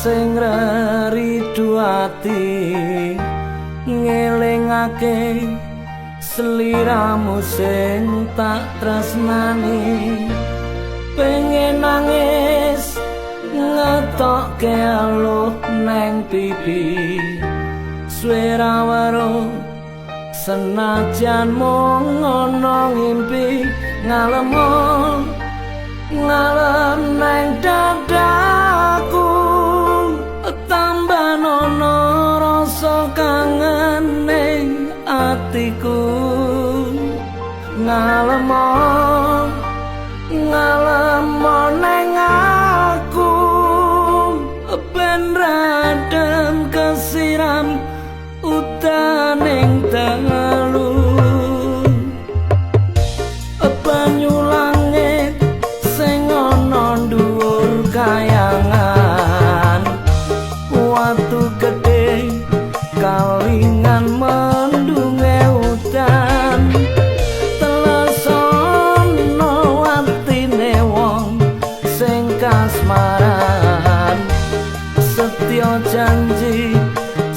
sing reridu ati ngelingake sliramu sing tak tresnani, pengen nangis ngetokke aluh neng pipi, suwe ra weruh senajan mung ana ngimpi, ngalem ngalem neng dadaku, tambah nono rasa kangen ning atiku, ngalem ngalem neng aku, ben radem kesiram utaning dalu, banyu langit sing ana dhuwur kayangan, watu gedhe kalingan mendunge udan, telesono atine wong sing kasmaran, setya janji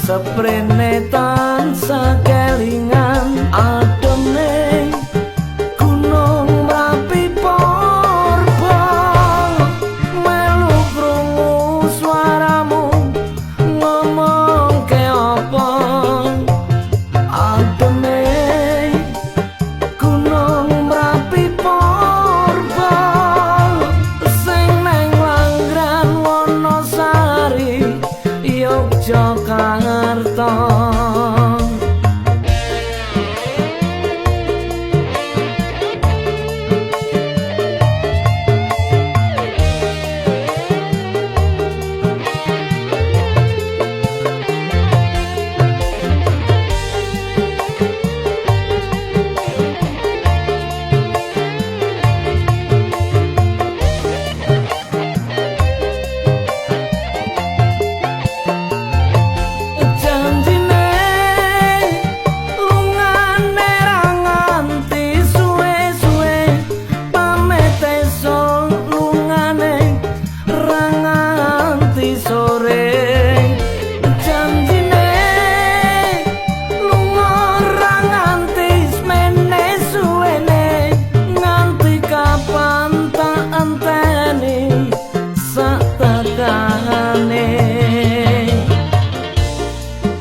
seprene tansah kelingan, ademe gunung Merapi purba, melu krungu suaramu ngomong ke apa, ademe gunung Merapi purba, sing neng Langran Wonosari Yogyakarta.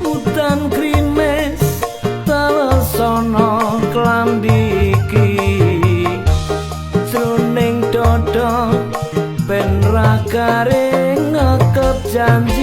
Udan krimes telesono klambi iki, jroning dada ben ra garing ngekep janji.